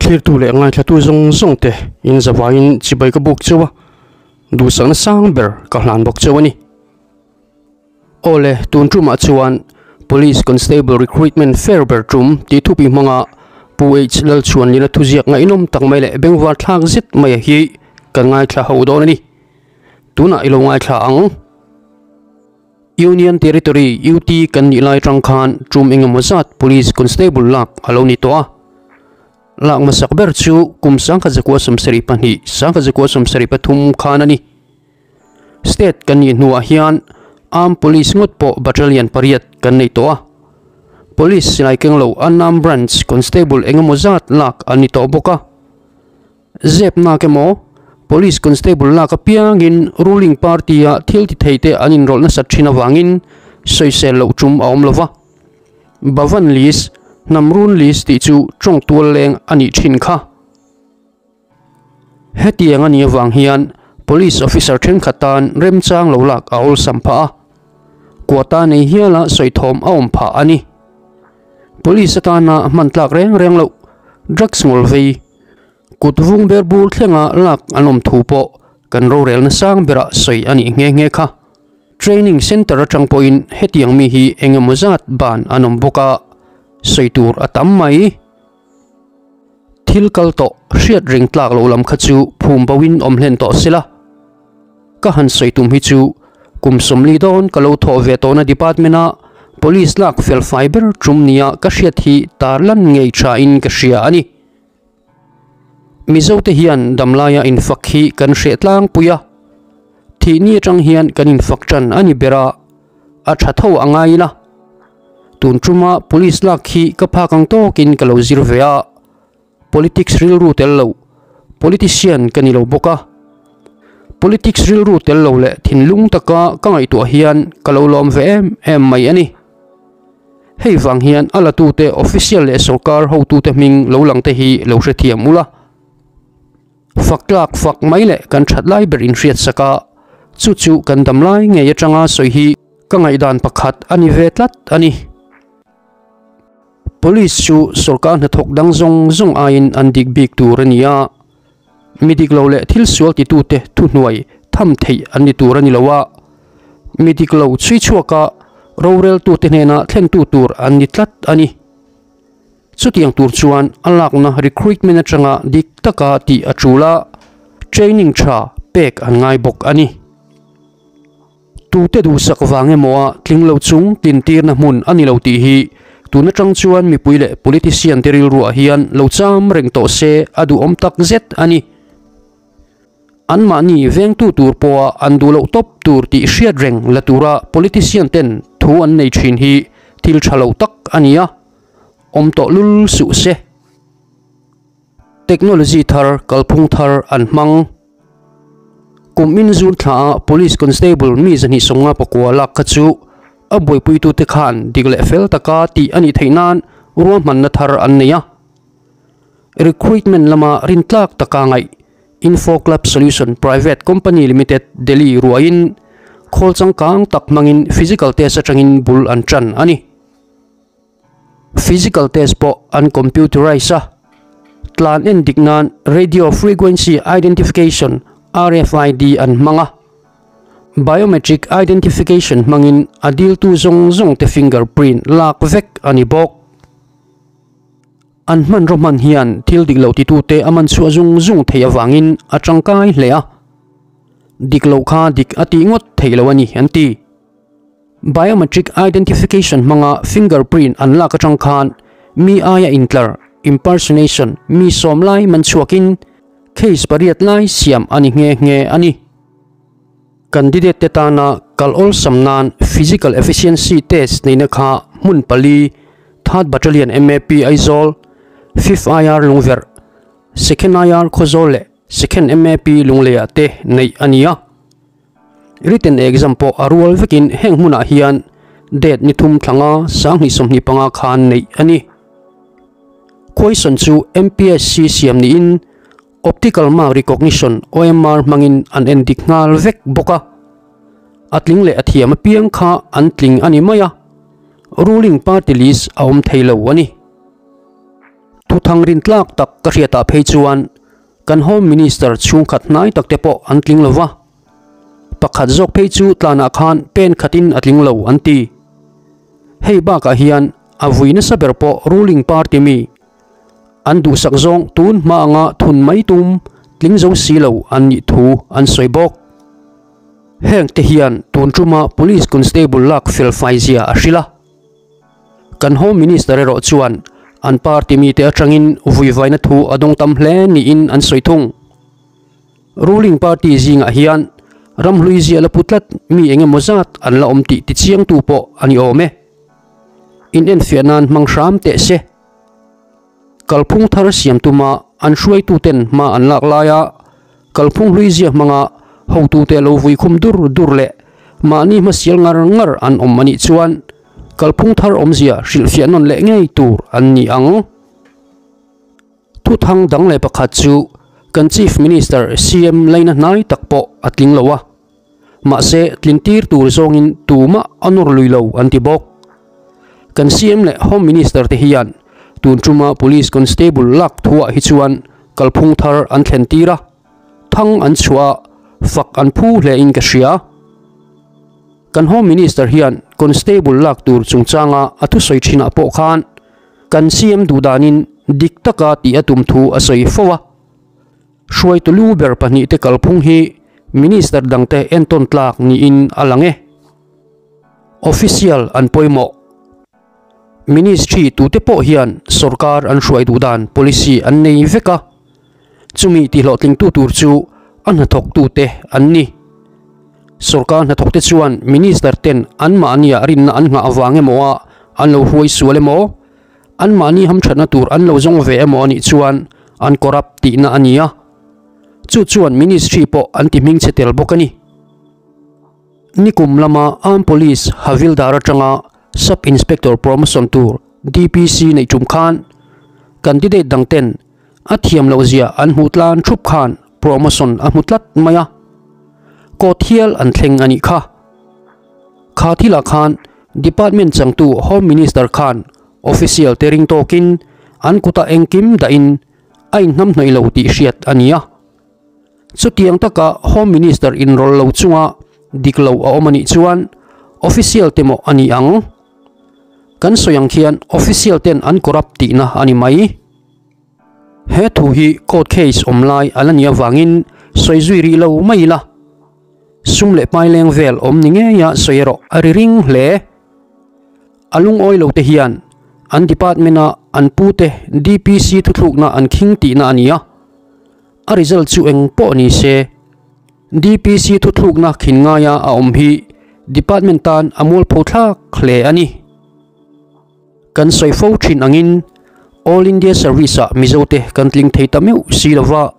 Thlirtu leh ngaithlatu zawng zawng te in zavaiin chibai ka buk cheu a, duhsakna sang ber ka hlan bawk cheu a ni. Aw le, tun tumah chuan Police Constable Recruitment Fair ber tum tih thupi hmanga Pu H Lalchhuanlina thuziak ngaihnawm tak mai leh bengvar thlak zet mai hi kan ngaithla ho dawn a ni. Tunah i lo ngaithla ang. Union Territory, UT, kan nih lai atang khan tum engemaw zat Police Constable lak a lo ni tawh a. Lak hmasak ber chu kum 1972, 1973 khan a ni. State kan nih hnuah hian Armed Police ngawt pawh Battalion pariat kan nei tawh a. Police silai keng lo Unarmed Branch Constable engemaw zat lak an ni tawh bawk a. Zep nak emaw, Police Constable lak apiangin Ruling Party-a thil ti theite an inrawlh nasat thin avangin sawisel loh tum a awm lo va. Bhavan List, Hnam Run List tih chu tawng tual leng a nih thin kha. Hetiang a nih avang hian Police Officer thenkhat tan remchang lo lak a awlsam phah a, quota nei hiala sawithawm a awm phah a ni. Police atana hman tlak reng reng loh drugs ngawl vei, kut vung ber bur thlenga lak an awm thu pawh kan rorelna sang berah sawi a nih nghe nghe kha. Training Centre atang pawhin hetiang mi hi eng emaw zat ban an awm bawk a, sawi tur a tam mai. Thil kal tawh hriat reng tlak loh lam kha chu phum boin awm hlen tawh sela. Ka han sawi tum hi chu kum 40 dawn ka lo thawh ve tawhna department a police lak fel fai ber tum nia ka hriat hi tarlan ngei tha in ka hria a ni. Mizo te hian damlaia infak hi kan hreh tlangpui a, thihni atang hian kan infak tan a ni ber a, a tha tho a ngai ila. Tun tuma police lak hi ka phak ang tawkin ka lo zir ve a, politics rilru tel lo, politician ka ni lo bawk a. Politics rilru tel lo leh thinlung taka ka ngaihtuah hian ka lo lawm ve em em mai a ni. Hei vang hian a latute official leh sorkar hotute hming lo lang te hi lo hrethiam ula. Fak tlak fak mai leh kan that lai ber inhriat sak a, chu chu kan dam lai ngei atanga sawi hi ka ngaihdan pakhat a ni ve tlat a ni. Police chu sorkar hnathawk dang zawng zawng aiin an dik bik tur a ni a, mi dik lo leh thil sual titute thuhnuai tham theih an ni tur a ni lo a, mi dik lo chhui chhuaka roreltute hnena thlentu tur an ni tlat a ni. Chutiang tur chuan a lakna recruitment atanga dik taka tih a tul a, training tha pek an ngai bawk a ni. Tute duhsak vang emaw a tling lo chung tintirna hmun a ni lo tih hi tun atang chuan mipui leh politician te rilruah hian lo cham reng tawh se a duhawm tak zet a ni. Anmahni vengtu tur pawha an duh loh tawp tur tih hriat reng la tura politician ten thu an nei thin hi thil tha lo tak a ni a, awm tawh lul suh se. Technology thar kalphung thar an hmang. Kum in zun thla a Police Constable mi 259 lak kha chu a buaipuitute khan dik leh fel taka tih a nih theih nan ruahmanna thar an nei a. Recruitment lama rintlak taka ngaih Info Club Solution Private Company Limited, Delhi ruahin khawl changkang tak hmangin physical test atangin bul an tan a ni. Physical test pawh an computerize a, tlan en dik nan Radio Frequency Identification, RFID, an hmang a. Biometric identification hmangin a diltu zawng zawng te fingerprint lak vek a ni bawk. An hmanraw hman hian thil dik lo titute a man chhuah zung zung theih avangin a tangkai hle a. Dik loh kha dik a tih ngawt theih lo a ni an ti. Biometric identification hmanga fingerprint an lak atang khan mi aia intlar, impersonation, mi sawm lai man chhuakin case pariat lai siam a ni nghe nghe a ni. Candidate te tana kal awlsam nan physical efficiency test neihna kha hmun pali, Third Battalion MAP Aizawl, Fifth IR Lungverh, Second IR Khawzawl leh Second MAP Lungleiah te neih a ni a. Written exam pawh a rual vekin heng hmunah hian date ni thum thlanga 2025 khan neih a ni. Question chu MPSC siam niin Optical Mark Recognition, OMR, hmangin an en dik nghal vek bawk a. A tling leh a thiam apiang kha an tling a ni mai a, ruling party list a awm thei lo a ni. Thuthang rintlak tak ka hriatah phei chuan kan Home Minister chhungkhat hnai tak te pawh an tling lo va, pakhat zawk phei chu tlanah khan pen khatin a tling lo an ti. Hei bakah hian a vui nasa ber pawh ruling party mi an duhsak zawng tun hma anga thun mai tum tling zo si lo an nih thu an sawi bawk. Heng te hian tun tuma Police Constable lak fel fai zia a hrilh a. Kan Home Minister erawh chuan an party mite atangin vuivaina thu a dawng tam hle niin an sawi thung. Ruling party zingah hian ramhlui zia la pu tlat mi eng emaw zat an la awm tih tichiangtu pawh a ni awm e. Inenfiah nan hmang hram teh se. Kalphung thar siam tuma an hruaituten hma an lak laia kalphung hlui zia hmanga hotute lo vui khum dur dur leh mahni hmasial ngar ngar an awm a nih chuan kalphung thar awmzia hrilhfiah nawn leh ngei tur an ni ang. Thuthang dang leh pakhat chu kan Chief Minister CM laina hnai tak pawh a tling lo a, mahse tlintir tur zawngin tumah a nawr lui lo an ti bawk. Kan CM leh Home Minister te hian tun tuma Police Constable lak thuah hi chuan kalphung thar an thlen tir a, thang an chhuah a, fak an phu hle in ka hria. Kan Home Minister hian Constable lak tur chungchanga a thusawi thinah pawh khan kan CM duhdanin dik taka tih a tum thu a sawi fo a. Hruaitu lu ber pahnihte kalphung hi Minister dangte entawn tlak niin a lang e. Official an pawimawh. Ministry tute pawh hian sorkar an hruai duh dan policy an nei vek a, chumi tihlawhtlingtu tur chu a hnathawktute an ni. Sorkar hnathawkte chuan minister ten anmahnia rinna an nghah avang emaw a an lo hruai sual emaw, anmahni hamthatna tur an lo zawng ve emaw a nih chuan an corrupt tihna a ni a, chu chuan ministry pawh an ti hmingchhe tel bawk a ni. Nikum lama Armed Police Havildar atanga Sub Inspector promotion tur DPC neih tum khan candidate dang ten a thiam loh zia an hmuh tlan thup khan promotion a hmu tlat mai a, court hial an thleng a nih kha. Kha thilah khan Department changtu Home Minister khan official te ring tawkin an kutah engkim dahin a inhnamhnawih lo tih hriat a ni a. Chutiang taka Home Minister inrawlh lo chunga dik lo a awm a nih chuan official te mawh a ni ang. Kan sawi ang khian official ten an corrupt tihna a ni mai. He thu hi court case awm lai a la nih avangin sawi zui rih lo mai ila. Sum leh paileng vel awm ni ngeia sawi erawh a ri ring hle. A lungawi lo te hian an department a an pute DPC thuthlukna an khing tihna a ni a. A result chu eng pawh ni se, DPC thuthlukna khin ngaia a awm hi department tan a mualpho thlak hle a ni. Kan sawi fo thin angin All India Service ah Mizo te kan tling thei ta meuh si lova,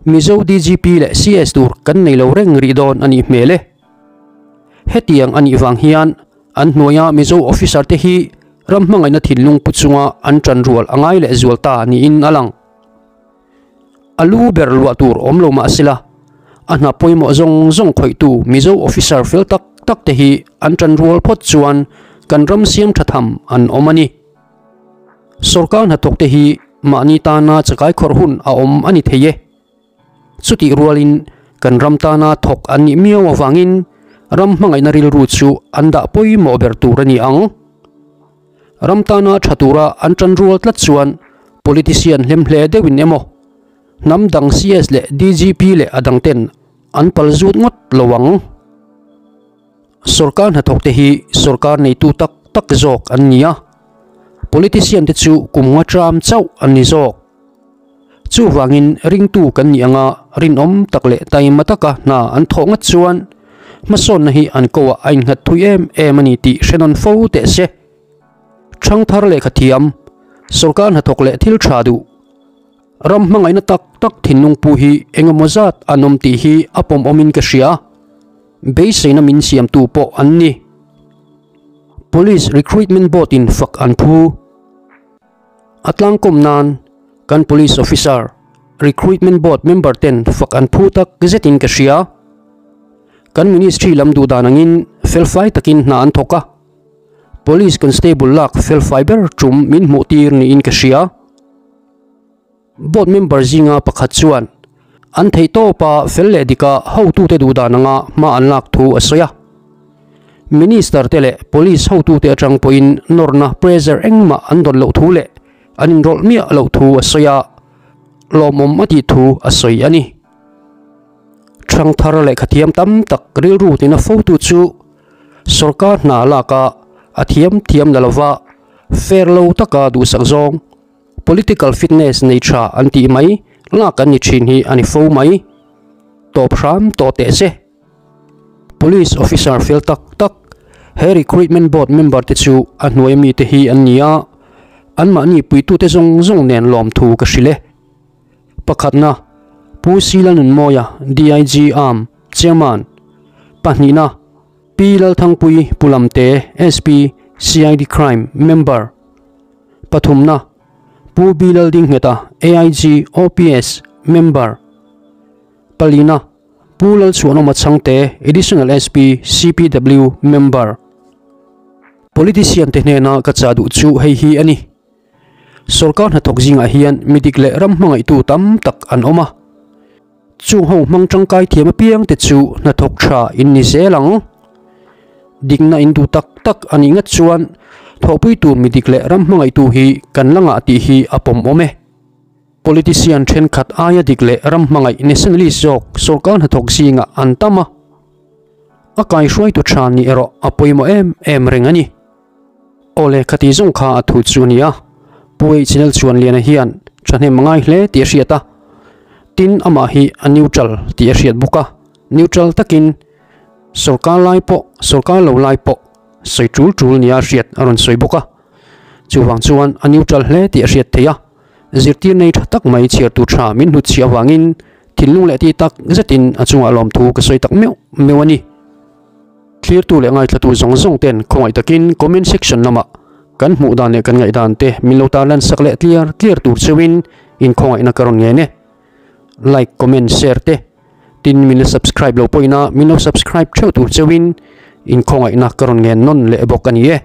Mizo DGP leh CS tur kan nei lo reng rih dawn a nih hmel e. Hetiang a nih vang hian an hnuaia Mizo officer te hi ram hmangaihna thinlung pu chunga an tan rual a ngai leh zual ta niin a lang. A lu ber luah tur awm lo mah sela, a hna pawimawh zawng zawng khawihtu Mizo officer fel tak tak te hi an tan rual phawt chuan kan ram siam tha tham an awm a ni. Sorkar hnathawk te hi mahni tana chakai khawrh hun a awm a ni thei e. Chutih rualin kan ram tana thawk an nih miau avangin ram hmangaihna rilru chu an dah pawimawh ber tur a ni ang. Ram tana tha tura an tan rual tlat chuan politician hlemhle deuhin emaw, hnam dang CS leh DGP leh a dang ten an pal zut ngawt lo ang. Sorkar hnathawk te hi sorkar neitu tak tak zawk an ni a, politician te chu kum nga tram chauh an ni zawk. Chuvangin ringtu kan nih anga rinawm tak leh taima taka hna an thawh ngat chuan hmasawnna hi an koah a innghat thui em em a ni tih hre nawn fo teh se. Thangthar lehkha thiam, sorkar hnathawk leh thil tha duh, ram hmangaihna tak tak thinlung pu hi engemaw zat an awm tih hi a pawmawmin ka hria. Beiseina min siamtu pawh an ni. Police Recruitment Board in fak an phu. A tlangkawm nan kan Police Officer, Recruitment Board member ten fak an phu tak zetin ka hria. Kan Ministry lam duh dan angin felfai takin hna an thawk a. Police Constable lak felfai ber tum min hmuh tir niin ka hria. Board member zinga pakhat chuan an theihtawpa fel leh dika hotute duhdan anga hma an lak thu a sawi a. Minister te leh Police hotute atang pawhin nawrna pressure engmah an dawn loh thu leh an inrawlh miah loh thu a sawi a, lawmawm a tih thu a sawi a ni. Thangthar lehkha thiam tam tak rilru tina fotu chu sorkar hna laka a thiam thiam la lova fair lo taka duhsak zawng political fitness nei tha an tih mai lak an ni thin hi a ni fo mai. Tawp hram tawh teh se. Police officer fel tak tak he recruitment board member te chu a hnuai ami te hi an ni a, anmahni puitute zawng zawng nen lawmthu ka hrilh e. Pakhatna, Pu Sila Nunmawia, DIG Arm, Chairman, Pahnihna, Pi Lalthangpui Pu Lamte, SP, CID Crime, Member, Pathumna, Pu B Laldingheta, AIG, OPS, Member, Palina, Pu Lalchhuanawma Chhangte, Additional SP, CPW, Member. Politician te hnena ka chah duh chu hei hi a ni. Sorkar hnathawk zingah hian mi dik leh ram hmangaihtu tam tak an awm a. Chung ho hmang tangkai thiam apiang te chu hnathawk tha in ni zel ang. Dikna in duh tak tak a nih ngat chuan thawhpui tur mi dik leh ram hmangaihtu hi kan la ngah tih hi a pawm awm e. Politician thenkhat aia dik leh ram hmangaih nationalist zawk sorkar hnathawk zingah an tam a. A kaihruaitu tha nih erawh a pawimawh em em reng a ni. Awle khati zawng kha a thu chu a ni a, Pu H Channel chuan Liana hian thahnem a ngai hle tih a hriat a, tin amah hi a neutral tih a hriat bawk a, neutral takin sorkar lai pawh sorkar lo lai pawh sawi tul tul nia a hriat a rawn sawi bawk a, chuvang chuan a neutral hle tih a hriat theih a, zirtir nei tha tak mai chhiar tur tha min hnut chhiah avangin thinlung leh ti tak zetin a chungah lawmthu ka sawi tak meuh meuh a ni. Thlirtu leh ngaithlatu zawng zawng ten khawngaih takin comment section lamah kan hmuh dan leh kan ngaihdan te min lo tarlan sak leh tliar tliar tur cheuhin in khawngaihna ka rawn ngen e. Like, comment, share te tin min la subscribe lo pawhin a min lo subscribe theuh tur cheuhin in khawngaihna ka rawn ngen nawn leh bawk a ni e.